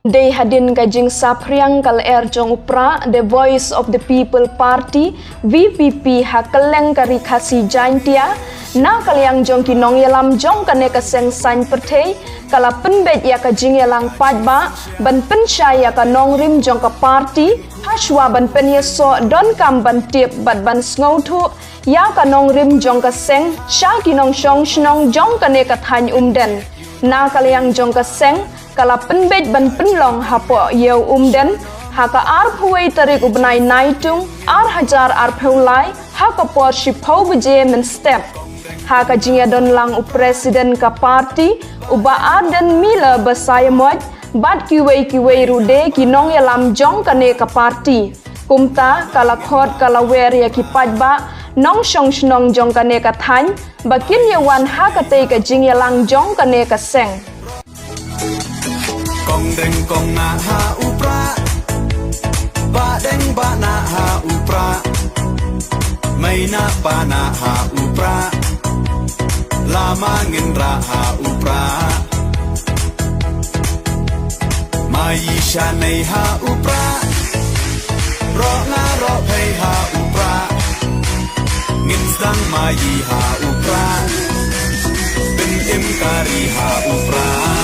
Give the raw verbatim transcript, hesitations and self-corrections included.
Dei hadien ka jingsaphriang ka lyer jong u Prah, The Voice of the People Party, V P P, ha kylleng ka Ri Khasi Jaintia, na ka liang jong ki nongïalam jong kane ka seng saiñ pyrthei, ka la pynbeit ïa ka jingïalang paidbah, ban pynshai ïa ka nongrim jong ka party, hashwa ban pynïasoh donkam ban tip bad ban sngewthuh ïa ka nongrim jong ka seng sha ki nongshong shnong jong kane ka thaiñ Umden. Na ka liang jong ka seng, ka la pynbeit ban pynlong hapoh Ïew Umden, ha ka arphew wei tarik u bnai Naitung, ar hajar arphew lai, ha ka por shiphew baje mynstep. Ha ka jingïadon lang u President ka party, u Bah Ardent Miller Basaiawmoit, bad kiwei kiwei ruh de ki nongïalam jong kane ka party. Kumta, ka la khot ka la wer ïa ki paidbah, nongshong shnong jong kane ka thaiñ, ba kin ïa wan ha katei ka jingïalang jong kane ka seng. Kong deng kong na ha u Prah. Ba deng ba na ha u Prah. Mai na pa na ha u Prah. Lama ngin ra ha u Prah. Mai sha nei ha u Prah. Ro nga ro phei ha u Prah. Ngin sdang mai ha u Prah. Bin im kari ha u Prah.